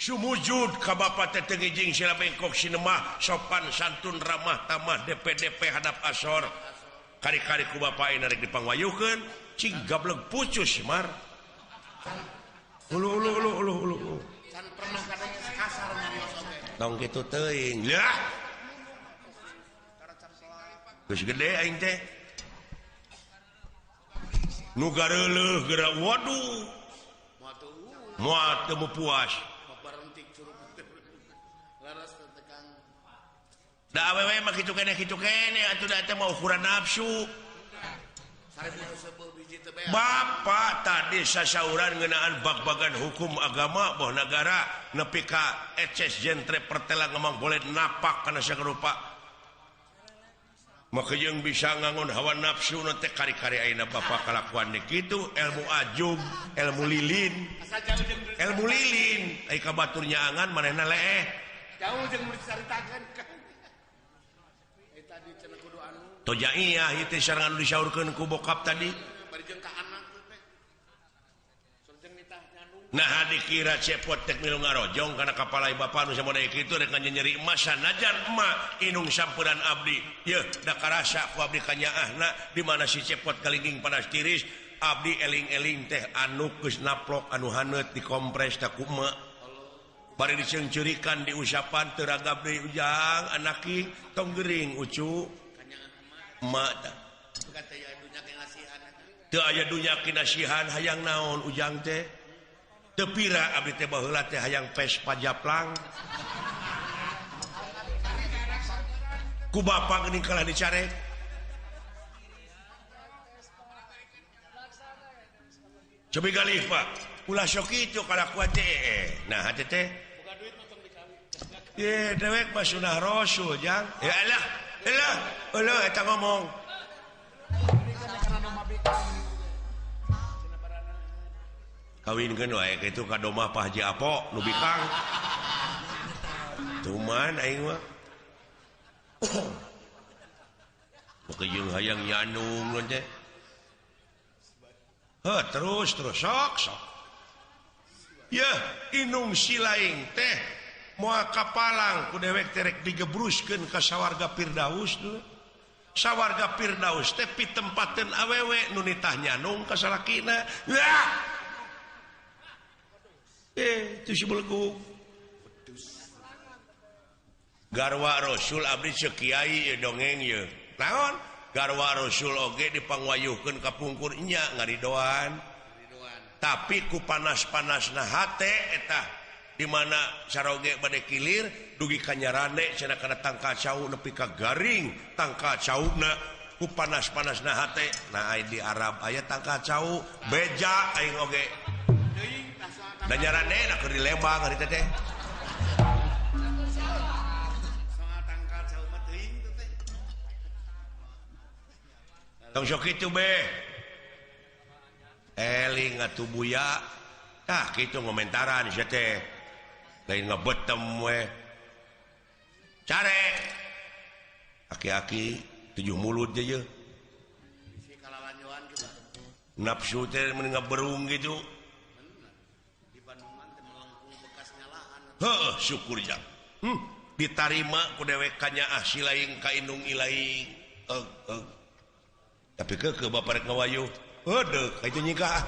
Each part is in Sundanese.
Sumujud ka bapa teh teu ngijing sila bengkok sinemah sopan santun ramah tamah DPDP hadap asor. Kari-kari ku bapa aing rek dipangwayuhkeun cing gablek pucus mar. Ulu ulu ulu ulu ulu. Can pernah kadang kasar nyarios oge. Tong kitu teuing. Lah. Geus gede aing teh. Nu gareuleuh geura waduh. Moal teu puas. Da awewe mah kitu keneh atuh da teh mah ukuran nafsu. Bapak tadi sasauran ngeunaan bag-bagan hukum agama boh nagara nepi ka eces jentre pertela ngemang boleh napak kana sarupa. Maka jeung bisa ngangon hawa nafsu nu teh kari-kari ayeuna bapak kalakuan deui kitu ilmu ajub, ilmu lilin. Ilmu lilin ai ka batur nyaangan manehna leeh. Jauh jeung mun dicaritakeun kan. Eta di cenah kudu anu. Tojaiyah ieu teh sareng anu disaurkeun ku bokap tadi. Bari jeung ka anak teh. Sareng nitah nyandung. Nah dikira cepot tek milu ngarojong kana kapalai bapa nu samoda kitu rek nyeri emas sanajan emak inung samperan abdi. Yeuh da karasa ku abdi kanyaahna di mana si cepot kalingging panas tiris abdi eling-eling teh anu geus naplok anu haneut dikompres teh ku emak. Bari diceungceurikan diusapan teu ragab deui ujang anaki tong gering ucu. Emak tah. Teu aya dunya kinasihan hayang naon ujang teh. Teu pira abdi teh baheula teh hayang Vespa japlang. Ku bapa geuning kalah dicarek. Cobi galih Pak, ulah sok kitu kalakuan teh. Nah hate teh. Ye dewek mah sunah rasul jang. Ya elah, elah, elah eta ngomong. Kawinkeun wae kitu ka domah Pak Haji Apo nu bikang. Tuman aing mah. Pokoke jeung hayang nyanung teh. Heuh terus terus sok sok. Yeuh inung silaing teh moal kapalang ku dewek teh rek digebruskeun ka sawarga Firdaus dulu. Sawarga Firdaus teh pitempateun awewe nu nitah nyanung ka salakina. Wah. Itu si belegu. Garwa Rasul abdi ceuk kiai ye dongeng ye. Naon? Garwa Rasul oge dipangwayuhkeun ka pungkur nya ngaridoan. Tapi ku panas-panasna hate eta di mana saroge bade kilir dugi ka nyarande cenah kana tangkal cau nepi ka garing tangkal cauna ku panas-panasna hate. Nah ai di Arab aya tangkal cau beja aing oge. Da nyarande na keur di Lembang hari teh teh. Tong sok kitu be. Eling atuh buya. Tah kitu ngomentaran sia teh. Lain ngebetem we. Carek. Aki-aki tujuh mulut je. Nafsu teh mun ngaberung gitu. Heuh syukur jang. Ditarima ku dewek kanyaah silaing ka indung ilaing. Tapi ke bapak rek ngawayuh. Heudeuk ka itu nyikah.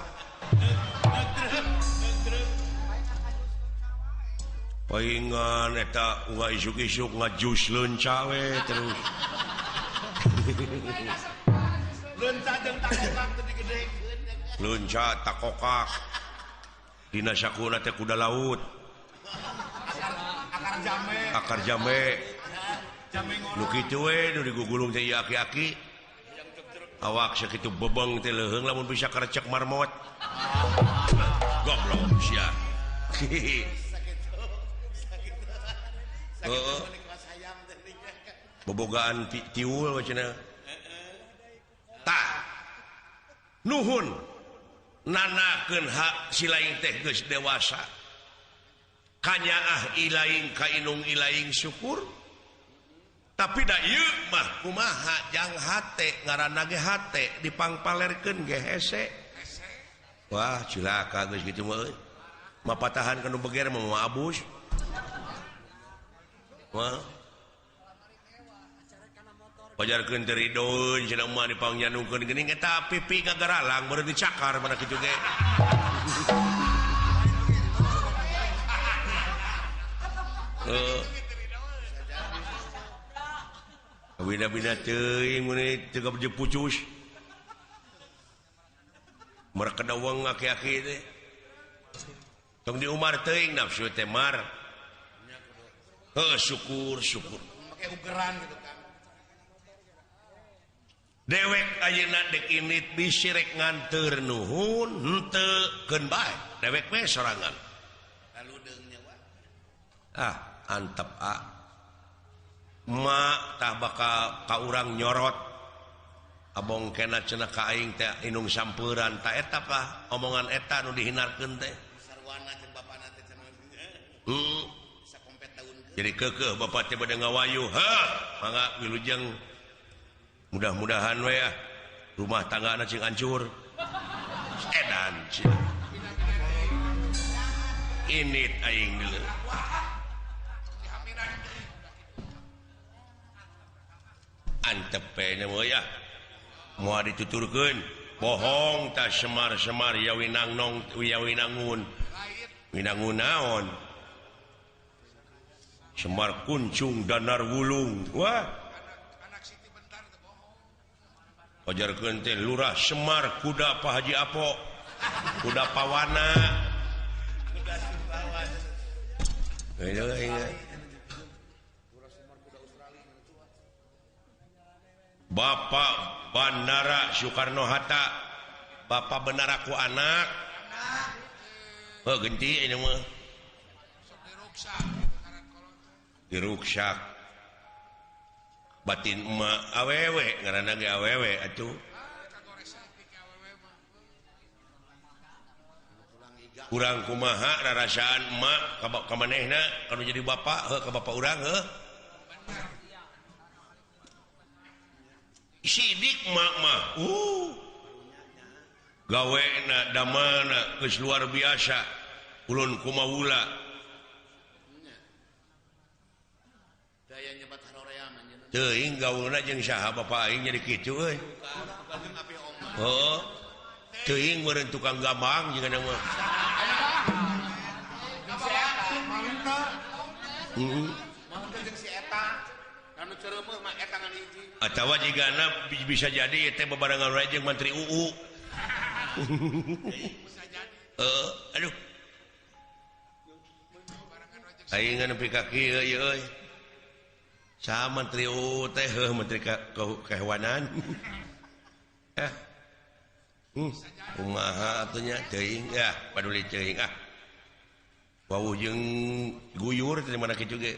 Paingan eta unga isuk-isuk ngajus leunca we terus. Leunca jeung takokak teu digedekeun. Leunca takokak. Dina sakuna teh kuda laut. Akar jambe. Akar jambe. Jambe ngorok. Nu kitu we nu digugulung teh ieu aki-aki. Awak sakitu bebeng teh leuheung lamun bisa karecek marmot. Goblok sia. Heeh. Bobogaan tiul cenah. Tah. Nuhun nanakeun hak silaing teh geus dewasa. Kanyaah ilaing ka inung ilaing syukur. Tapi da ieu mah kumaha jang hate ngaranna ge hate dipangpalerkeun ge hese. Wah cilaka geus kitu mah euy. Mapatahan kanu beger mah moal abus. Wah. Pajarkeun teu ridoeun cenah mah dipangnyanungkeun geuning eta pipi gagaralang baru dicakar mana kitu ge. Bina-bina teuing mun teu gabeje pucus. Mereka dawang aki-aki teh. Tong di Umar teuing nafsu teh mar. Heuh syukur syukur. Make ugeran gitu kan. Dewek ayeuna dek init bisi rek nganteur nuhun henteu keun bae. Dewek we sorangan. Lalu deung nyawa. Ah, antep ah. Mak tah bakal ka urang nyorot. Abong kena cenah ka aing teh inung sampeuran ta eta lah omongan eta nu dihinarkeun teh. Sarwana jeung bapana teh cenah. Sakompet daun. Jadi keukeuh bapak teh bade ngawayu. Heuh, mangga wilujeng. Mudah-mudahan we ah rumah tanggana cing hancur. Edan cenah. Init aing deuleu. Antep nya mah ya. Moal dituturkeun bohong ta semar-semar ya winangnong ya winangun. Winangun naon? Semar kuncung danar wulung. Wah. Pajarkeun teh lurah Semar kuda Pak Haji Apo. Kuda pawana. Kuda Sumbawa. Bapak Bandara Soekarno Hatta. Bapak benar aku anak. Oh genti ini mah. Diruksak. Batin emak awewe ngaranna ge awewe atuh. Urang kumaha rarasaan emak ka manehna kanu jadi bapak heuh ka bapak urang heuh. Sidik emak mah. Gawena damana geus luar biasa. Ulun kumawula. Teuing gaulna jeung saha bapak aing jadi kitu euy. Heuh. Teuing meureun tukang gambang jeung mah. Heeh. Atawa jigana bisa jadi teh bebarengan wae jeung Menteri UU. Heeh, aduh. Aing nepi ka kieu ieu euy. Saha Menteri UU teh heuh Menteri Kehewanan. Kumaha atuh nya teuing ya paduli teuing ah. Wawuh jeung guyur teh mana kitu ge.